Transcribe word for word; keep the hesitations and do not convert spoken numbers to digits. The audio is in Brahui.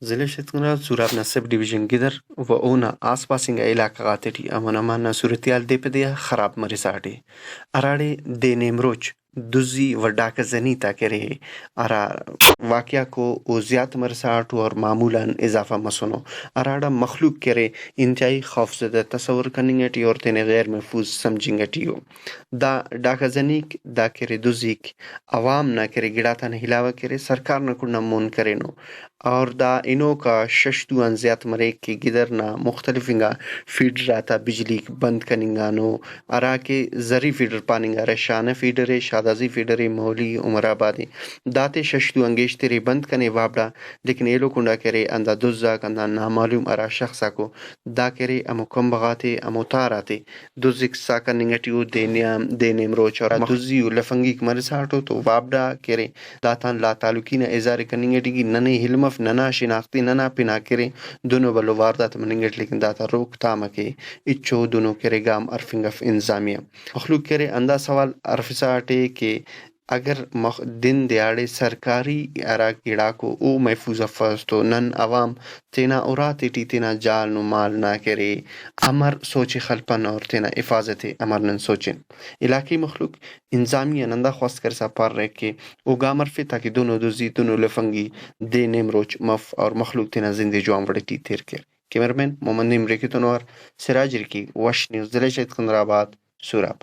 ضلع شتکندرہ سوراب نا سب ڈویژن گدر و اونا آس پاس انگا علاقہ غاتیٹی امن امان نا صورتحال دے پہ دے آ خراب مرساٹی، ہراڑے دے نیمروچ دزی و ڈاکہ زنی تا کہ ارے، ہرا واقعہ کو او زیات مرساٹو اور معمول آن اضافہ مسنو، ہراڑا مخلوق کہ ارے انتہائی خوفزدہ تصور کننگ ٹی اور تینے غیر محفوظ سمجھنگ ٹی ءُ۔ دا ڈاکہ زنیک، دا کہ ارے دزیک عوام نا کہ ارے گڑاتان علاوہ کہ ارے سرکار نا کنڈ آن مون کرینو۔ اور دا ہنوکا شش دو آن زیات مریک کہ گدر نا مختلف انگا فیڈر آتا بجلیک بند کننگانو، ہراکہ زری فیڈر پاننگارہ، شانہ فیڈر ءِ، شاہدازی فیڈر ءِ، مہلی، عمر آباد ءِ۔ داتے شش دو آن گیشتر ءِ بند کنے وابڈا، لیکن ایلو کنڈا کہ ارے ہندا دز آک، ہندا نامعلوم ہرا شخص آکو دا کہ ارے ہمو کمبغ آتے، ہمو تار آتے دزک سا کننگ ٹی ءُ۔ دے نیام، دے نیمروچ اور دزی و لفنگیک مرساٹو تو وابڈا کہ ارے داتان لاتعلقی نا اظہار ءِ کننگ ٹی کہ ننے علم اف، ننا شناخت ءِ، ننا پن آک کہ ارے دنو بھلو واردات مننگ اٹ، لیکن داتا روک تھام ءِ کہ ہچو دنو کہ ارے گام ہرفنگ اف انتظامیہ۔ مخلوق کہ ارے ہندا سوال ہرفسا اٹے کہ اگر مخ-، دن دیہاڑے سرکاری ہرا گڑاکو او محفوظ افس تو نن عوام تینا اراتے ٹی تینا جان و مال نا کہ ارے امر سوچ ءِ خلپن اور تینا حفاظت ءِ امر نن سوچن؟ علاقائی مخلوق انتظامیہ آن ہندا خواست کرسا پارہ کہ او گام ہرفے تاکہ دنو دزی، دنو لفنگی دے نیمروچ مف اور مخلوق تینا زند ءِ جوان وڑ ٹی تیر کیر۔ کیمرہ مین محمد نعیم ریکی تون اوار سراج ریکی، وش نیوز، ضلع شہید قندرآباد، سوراب۔